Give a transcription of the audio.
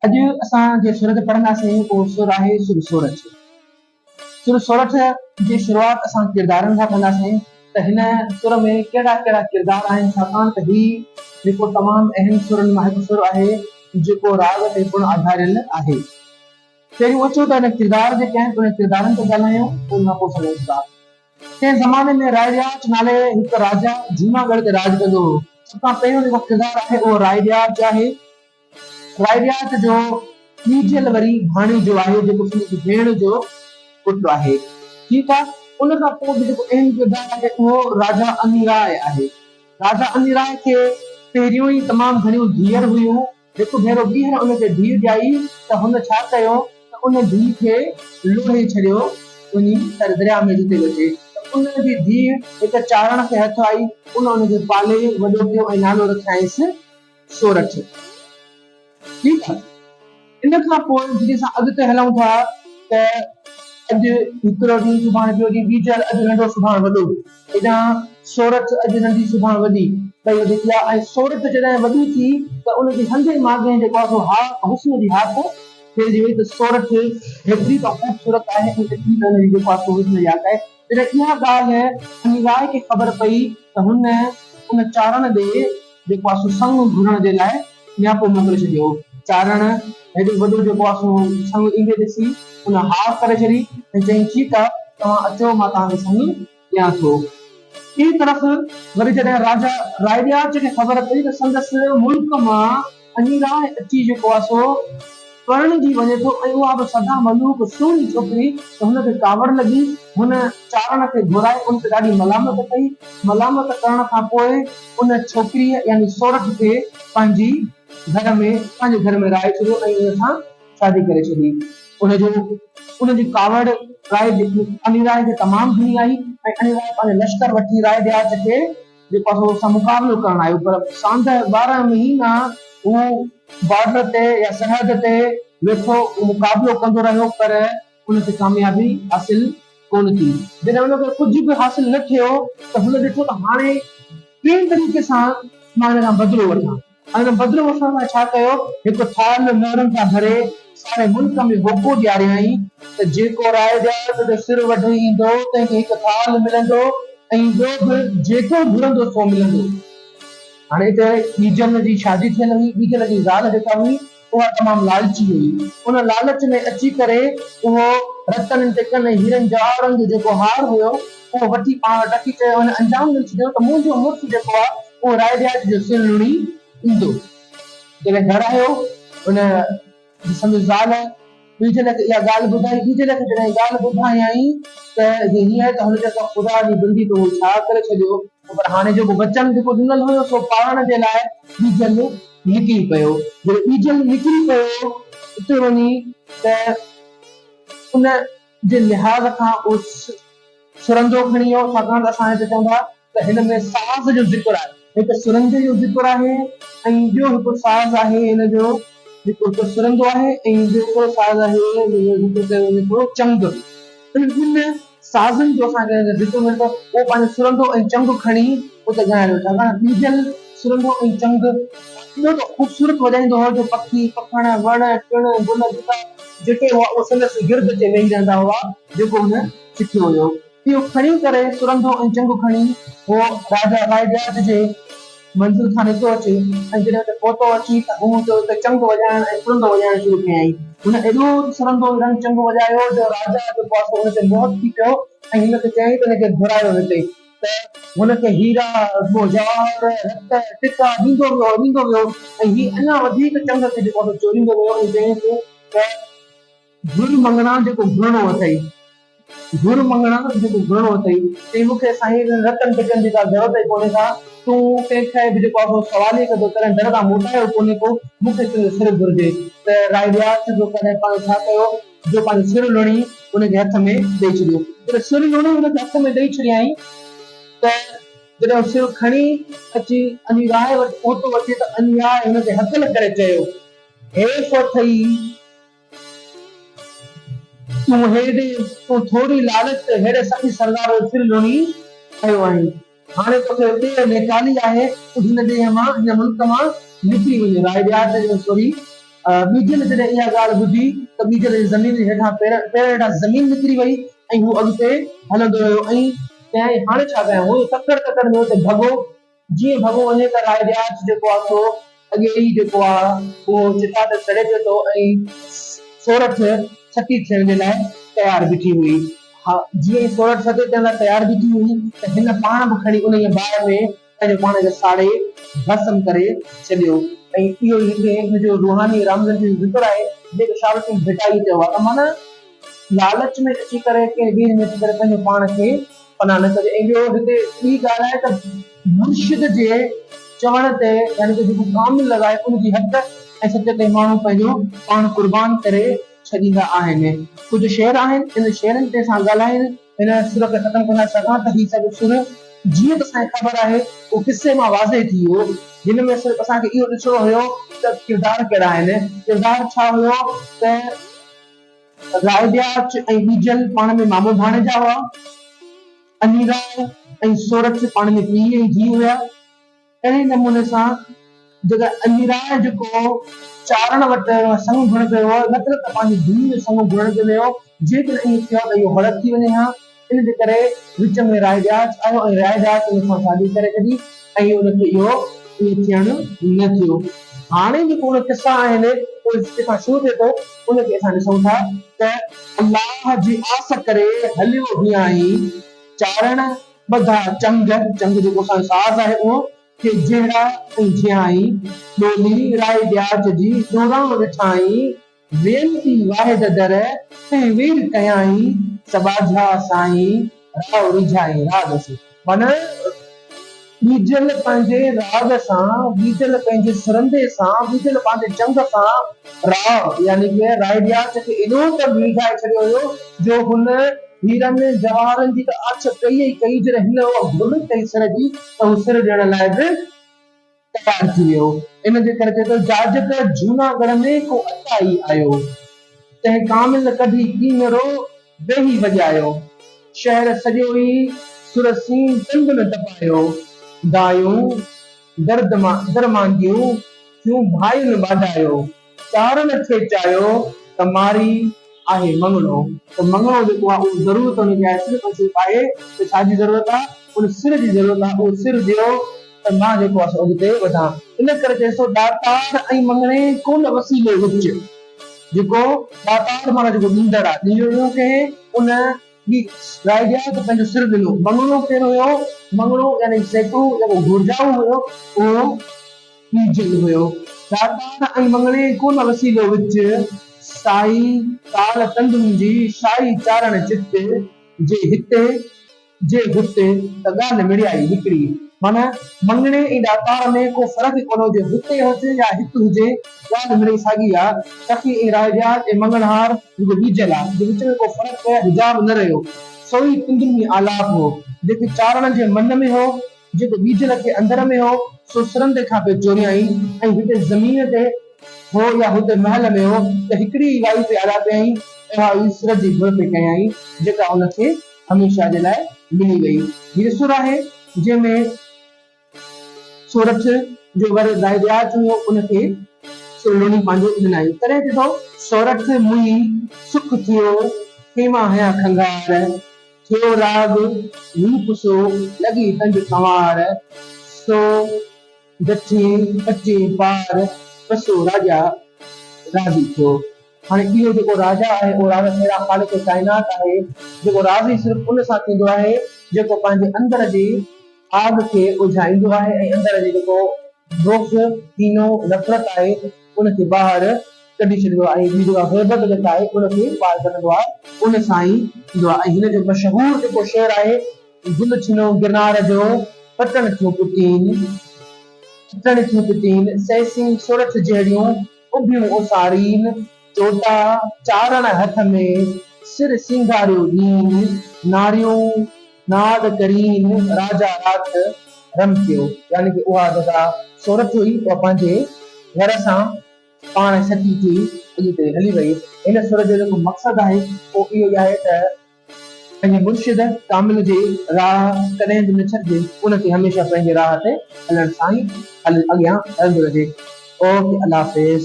اڄ اسان جنهن سر تي پڙهنداسين اهو سر آهي سر سورٺ. سر سورٺ جي شروعات اسان ڪردارن کان ڪنداسين ته هن سر ۾ ڪهڙا ڪهڙا ڪردار آهن ڇاڪاڻ ته هي جيڪو تمام اهم سرن مان هڪ سر آهي جيڪو راڳ تي پڻ آڌاريل آهي. پهريون اچو ته هن ڪردار جيڪي آهن انهن ڪردارن تي ڳالهايون ان کان پوء سمجهون ٿا. ڪنهن زماني ۾ راء ڏياچ نالي هڪ راجا جهوناڳڙهه تي راڄ ڪندو هو. سڀ کان پهريون جيڪو ڪردار آهي اهو راء ڏياچ آهي. رائيرياچ جو ٻيجل وري ڀاڻيجو آهي جيڪو سندس ڀيڻ جو پٽ آهي. ٺيڪ آ. ان کان پوء به جيڪو اهم ڪردار آهي اهو راجا انيراء آهي. راجا انيراء کي پهريون ئي تمام گهڻيون ڌيئر هيون. هڪ ڀيرو ٻيهر ان کي ڌيء ڄائي ته هن ڇا ڪيو ته ان ڌيء کي لوڙهي ڇڏيو وڃي تر درياء ۾ جتي بچي ته ان جي ڌيء هڪ چارڻ کي هٿ آئي ان ان کي پالي وڏو ڪيو ۽ نالو رکيائينس سورٺ. ٺيڪ آ. ان کان پوء جڏهن اسان اڳتي هلون ٿا ته اڄ هڪڙو ڏينهن سڀاڻي ٻيو ڏينهن ٻيجل اڄ ننڍو سڀاڻ وڏو. هيڏانهن سورٺ اڄ ننڍي سڀاڻ وڏي پئي وڌي ٿي آ ۽ سورٺ جڏهن وڏي ٿي ته ان جي هنڌين ماڳين جيڪو آ سو هاڪ حسن جي هاڪ ڦهلجي وئي ته سورٺ هيتري ته خوبصورت آهي ۽ ايتري ته ان جي جيڪو آ سو حسن جي هاڪ آهي. جڏهن اها ڳالهه انيراء کي خبر پئي ته هن ان چارڻ ڏي جيڪو آ سو سڱ گهرڻ جي لاء نياپو موڪلي ڇڏيو. چارڻ هيڏو وڏو جيڪو آ سو سڱ ايندي ڏسي ان ها ڪري ڇڏي ۽ چيائين ٺيڪ آ توهان اچو مان توهان کي سڱ ڏيان ٿو. ٻئي طرف وري جڏهن راجا رائڏياچ کي خبر پئي ته سندس ملڪ مان انيراء اچي جيڪو آ سو پرڻجي وڃي ٿو ۽ اها به سدا ملوڪ سهڻي ڇوڪري ته هن کي ڪاوڙ لڳي. هن چارڻ کي گهرائي ان تي ڏاڍي ملامت ڪئي. ملامت ڪرڻ کان پوء ان ڇوڪريء يعني سورٺ کي پنهنجي گهر ۾ پنهنجي گهر ۾ رهائي ڇڏيو ۽ ان سان شادي ڪري ڇڏي. ان جو ان جي ڪاوڙ راء انيراء کي تمام گهڻي آئي ۽ انيراء پنهنجو لشڪر وٺي راء ڏياچ کي جيڪو آهي سو سان مقابلو ڪرڻ آيو پر ساندهه 12 مهينا هو بارڊر تي يا سرحد تي ويٺو مقابلو ڪندو رهيو پر ان کي ڪاميابي حاصل ڪونه ٿي. جڏهن ان کي ڪجهه به حاصل نه ٿيو ته هن ڏٺو ته هاڻي ڪنهن طريقي سان مان هن کان بدلو وٺان. ۽ ان بدلو وٺڻ لاء ڇا ڪيو، هڪ ٿالهه مهرن سان ڀري ساري ملڪ ۾ هوڪو ڏياريائين ته جيڪو راء ڏيارت جو سر وڍي ايندو، تنهن کي هڪ ٿالهه ملندو ۽ ٻيو به جيڪو گهرندو سو ملندو. هاڻي هتي ٻيجل جي شادي ٿيل هئي. ٻيجل جي زال جيڪا هئي، اها تمام لالچي هئي. ان لالچ ۾ اچي ڪري اهو رتن، ٽڪن ۽ هيرن جواهرن جو جيڪو هار هيو، اهو وٺي پاڻ وٽ رکي چيو هن انجام ڏئي ڇڏيو ته منهنجو مڙس جيڪو آهي اهو راء ڏياچ جو سر لڻي ايندو. جڏهن گهر آيو ان سندس زال ٻيجل کي اها ڳالهه ٻڌائي. ٻيجل کي جڏهن ڳالهه ٻڌايائين ته جي هيئن آهي ته هن چيو ته خدا جي بندي تو هو ڇا ڪري ڇڏيو. پر هاڻي جيڪو وچن جيڪو ڏنل هيو سو پاڙڻ جي لاء ٻيجل نڪري پيو. جڏهن ٻيجل نڪري پيو اتي وڃي ته ان جي لحاظ کان اهو سرندو کڻي ويو، ڇاڪاڻ ته اسان هتي چون ٿا ته هن ۾ ساز جو ذڪر آهي. هڪ سرندي جو ذڪر آهي ۽ ٻيو هڪ ساز آهي هن جو جيڪو هڪ سرندو آهي ۽ ٻيو هڪڙو ساز آهي جنهن جو ذڪر ڪيو وڃي ٿو چنگ. انهن ٻن سازن جو اسان کي هن ذڪر ملي ٿو. اهو پنهنجو سرندو ۽ چنگ کڻي اتي ڳائڻ لڳو. ڇاڪاڻ ته ٻيجل سرندو ۽ چنگ ايڏو ته خوبصورت وڄائيندو هو جو پکي، پکڻ، وڻ، ٽڻ، گل، ٻوٽا جيڪي هئا اهي سندس گرد اچي ويهي رهندا هئا جيڪو هن سکيو هيو. اهو کڻي ڪري سرندو ۽ چنگ کڻي هو راجا راء ڏياچ جي منزل کان نڪتو اچي ۽ جڏهن اتي پهتو اچي ته هو اتي اتي چنگ وڄائڻ ۽ سرندو وڄائڻ شروع ڪيائين. هن ايڏو ته سرندو ۽ رنگ چنگ وڄايو جو راجا جيڪو آهي سو ان تي موهت ٿي پيو ۽ هن کي چيائين ته هن کي گهرايو هتي ته هن کي هيرا، جواهر، رت، ٽڪا ڏيندو ويو ڏيندو ويو ۽ هي اڃا وڌيڪ چنگ کي جيڪو آهي سو چوريندو ويو ۽ چيائينس ته گهر مڱڻا جيڪو گهرڻو اٿئي، گهر مڱڻا جيڪو گهرڻو اٿئي. چيائين مون کي سائين انهن رتن ٽڪن جي ڪا ضرورت ئي ڪونهي ڪا، تون ڪنهن کي به جيڪو آهي سو سواليء ڪندو تڏهن در تان موٽايو ڪونهي ڪو، مون کي تنهنجو سر گهرجي. ته راء ڏياچ جو ڪڏهن پاڻ ڇا ڪيو جو پنهنجو سر لڻي ان کي هٿ ۾ ڏئي ڇڏيو. جڏهن سر لڻي ان کي هٿ ۾ ڏئي ڇڏيائين ته جڏهن هو سر کڻي اچي انيراء وٽ پهتو اچي ته انيراء هن کي هڪل ڪري چيو، حيف اٿئي! تون هيڏي، تون ٿوري لالچ تي ههڙي سخي سردار جو سر لڻي آيو آهين. هاڻي توکي ڏيهه نيڪالي آهي، تون هن ڏيهه مان، هن ملڪ مان نڪري وڃ. راء ڏياچ جو سوري ٻيجل جڏهن اها ڳالهه ٻڌي ته ٻيجل جي زمين جي هيٺان پير پيرن هيٺان زمين نڪري وئي ۽ هو اڳتي هلندو رهيو ۽ چيائين هاڻي ڇا ڪيان؟ هو تڪڙ تڪڙ ۾ اتي ڀڳو. جيئن ڀڳو وڃي ته راء ڏياچ جيڪو آ سو اڳي ئي جيڪو آ اهو چتا تي سڙي پيو ٿو ۽ سورٺ ستي ٿيڻ جي لاء تيار بيٺي هئي. ها جيئن ئي سورٺ ستي ٿيڻ لاء تيار بيٺي هئي ته هن پاڻ به کڻي انهيء باهه ۾ پنهنجو پاڻ کي ساڙي ڀسم ڪري ڇڏيو ۽ اهو ئي هتي هن جو روحاني رمزن جو ذڪر آهي جيڪو شاهه لطيف ڀٽائيء چيو آهي ته معنيٰ لالچ ۾ اچي ڪري ڪنهن ٻئي ۾ اچي ڪري پنهنجو پاڻ کي فنا نه ڪجي ۽ ٻيو هتي ٻي ڳالهه آهي ته مرشد جي چوڻ تي يعني ته جيڪو ڪامل لڳائي ان جي حق ۽ سچ تي ماڻهو پنهنجو پاڻ قربان ڪري ڇڏيندا آهن. ڪجهه شعر آهن ان شعرن تي اسان ڳالهائي هن سر کي ختم ڪندا سگهان ته هي سڀ سر جيئن ته اسان کي خبر آهي اهو قصي مان واضح ٿي ويو جن ۾ صرف اسان کي اهو ڏسڻو هيو ته ڪردار ڪهڙا آهن ڪردار ڇا هيو ته راء ڏياچ ۽ ٻيجل پاڻ ۾ مامو ڀاڻيجا هئا. انيراء ۽ سورٺ پاڻ ۾ پيء ۽ ڌيء هيا. اهڙي نموني سان جڏهن انيراء جيڪو چارڻ وٽ سڱ گهرڻ پيو ويو، مطلب ته پنهنجي ڌيء جو سڱ گهرڻ پيو ويو، جيڪڏهن ائين ٿيو ته اهو هڙ ٿي وڃي ها. ان جي ڪري وچ ۾ راء ڏياچ آيو ۽ راء ڏياچ ان سان شادي ڪري ڇڏي ۽ ان کي اهو ائين ٿيڻ نه ٿيو. هاڻي جيڪو ان قصا آهن اهي جتان شروع ٿئي ٿو ان کي اسان ڏسون ٿا ته الله جي آس ڪري هليو هيائين چارڻ ٻڌا چنگ، چنگ جيڪو اسان جو ساز آهي اهو، کي جهڙا ۽ جهيائين ڏولي راء ڏياچ جي ڏورانهن ڏٺائين وينتي واحد در، تنهن وير ڪيائين، سٻاجها سائين، راء ريجهائين راڳ سين. معنيٰ، ٻيجل پنهنجي راڳ سان، ٻيجل پنهنجي سرندي سان، ٻيجل پنهنجي چنگ سان راء يعني ڪه راء ڏياچ کي ايڏو ته ريجهائي ڇڏيو هيو جو هن هيرن جواهرن جي ته آڇ ڪئي ئي ڪئي، جڏهن هن اها گهر ڪئي سر جي ته هو سر ڏيڻ لاء به تيار ٿي ويو. ان جي ڪري چئي ٿو، جاجڪ جهوناڳڙهه ۾ ڪو عطائي آيو، تنهن ڪامل ڪڍي ڪينرو ويهي وڄايو. شهر سڄو ئي سر سين تند ۾ تپايو. دايون درد مان درمانديون ٿيون ڀائين ٻاڏايو. چارڻ کي چاهيو ته ماري آهي مڱڻو ته مڱڻو جيڪو آهي اهو ضرورت ان کي آهي صرف ۽ صرف آهي ته ڇا جي ضرورت آهي ان سر جي ضرورت آهي اهو سر ڏيو ته مان جيڪو آهي سو اڳتي وڌان ان ڪري چئي ٿو ڏاتار ۽ مڱڻي ڪونه وسيلو وچ جيڪو ڏاتار معنيٰ جيڪو ڏيندڙ آهي ڏيڻو ڪنهن ان ٻي راء ڏيا ته پنهنجو سر ڏنو مڱڻو ڪير هيو مڱڻو يعني سيڪڙو جيڪو گهرجائو هيو اهو پيجل هيو. ڏاتار ۽ مڱڻي ڪونه وسيلو وچ، سائي ڪال تند منهنجي، سائي چارڻ چت، جي هتي جي هت، ته ڳالهه مڙيائي هڪڙي. معنيٰ، مڱڻي ۽ ڏاتار ۾ ڪو فرق ئي ڪونه هجي، هتي هجي يا هت هجي، ڳالهه مڙئي ساڳي آ. سخي ۽ راء ڏياچ ۽ مڱڻهار رڳو ٻيجل آ، جي وچ ۾ ڪو فرق يا حجاب نه رهيو. سو ئي تندن ۾ آلاپ هو، جيڪي چارڻ جي من ۾ هو، جيڪو ٻيجل کي اندر ۾ هو، سو سرندي کان پئي چوريائين ۽ هتي زمين تي هو يا هتي محل ۾ هو ته هڪڙي ئي وائي پئي آلاپيائين ۽ اها هئي سر جي گهر پئي ڪيائين، جيڪا هن کي هميشه جي لاء ملي وئي. هيء سر آهي، جنهن ۾ سورٺ جو ور ڏاهيڏياچ هيو، ان کي سر لڻي پنهنجو ڏنائين. تڏهن چئي ٿو. سورٺ موئي سک ٿيو، خيما هنيا کنگهار. ٿيو راڳ روپ سو، لڳي تنج ڪنوار، سو جٺين پچين پار، پسو راجا راضي ٿيو. هاڻي اهو جيڪو راجا آهي اهو راجا سيرا خالق ڪائنات آهي، جيڪو راضي صرف ان سان ٿيندو آهي جيڪو پنهنجي اندر جي آگ کي اجهائيندو آهي ۽ اندر جي جيڪو بغض، ڪينو، نفرت آهي ان کي ٻاهر ڪڍي ڇڏيندو آهي ۽ ٻي جيڪا غيبت جيڪا آهي ان کي ٻاهر ڪڍندو آهي ان سان ئي ٿيندو آهي ۽ هن جو مشهور جيڪو شعر آهي گل ڇنو گرنار جو پٽڻ ٿيون پٽين پٽڻ ٿيون پٽين سهسين سورٺ جهڙيون اڀيون اوسارين چوٽا چارڻ هٿ ۾ سر سينگاريو ڏين ناريون ناد ڪرين راجا رات رمڪيو يعني ڪه اها جيڪا سورٺ هئي اها پنهنجي ور سان پاڻ ستي ٿي اڳتي هلي وئي. هن سر جو جيڪو مقصد آهي اهو اهو ئي آهي ته پنهنجي مرشد ڪامل جي راهه ڪڏهن به نه ڇڏجي، ان کي هميشه پنهنجي راهه تي هلڻ سان ئي اڳيان هلندو رهجي. اوڪي الله حافظ.